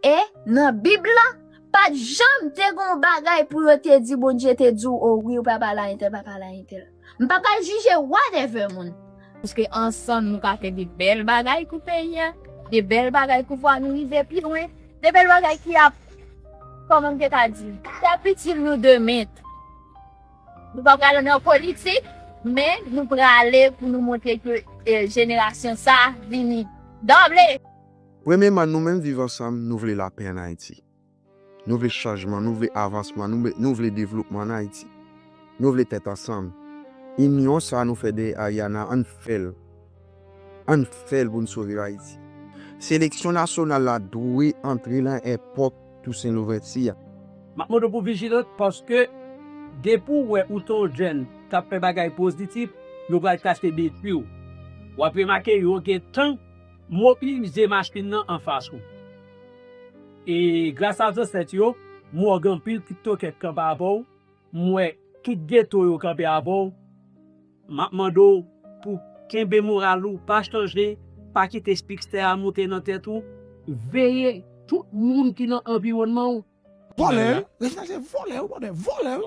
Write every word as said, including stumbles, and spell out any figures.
E nan Bib la, pa t janm te gen yon bagay pou yo te di Bondye te di w, o wi, ou pa pale a entèl, pa pale a entèl. M pa pral jije whatever moun. Paske ansanm nou ka fè de bèl bagay pou peyi a, de bèl bagay pou fwa nou rive pi lwen, de bèl bagay ki ap, kòman m te ka di, ki ap itil nou demen. Nou pa prale nan politik, men nou prale pou nou montre ke eh, jenerasyon sa vini doble. Premyeman, nou menm Viv Ansanm, nou vle lapè ann Ayiti. Nou vle chanjman, nou vle avansman, nou vle, nou vle devlopman ann Ayiti. Nou vle tèt ansanm. Inyon sa nou fè dèyè Ariana, ann fè l. Ann fè l pou n sove Ayiti. Seleksyon nasyonal la dwe antre nan èpòt Tousen Louvèti a. M ap mande w pou vijilant paske depi w wè ou te yon jèn k ap fè bagay pozitif, yo pral chache detwi w. W ap remake yo gentan mobilize machin nan anfas ou. E gras a zansèt yo, m wè w gen anpil tiktokè k kanpe avè w, m wè tout geto yo kanpe avè w. M ap mande w pou kenbe moral ou, pa chanje, pa kite sikstè a monte nan tèt ou. Veye tout moun ki nan anviwònman w. Vòlè, Reginald se vòlè, wi, vòlè, vòlè, wi.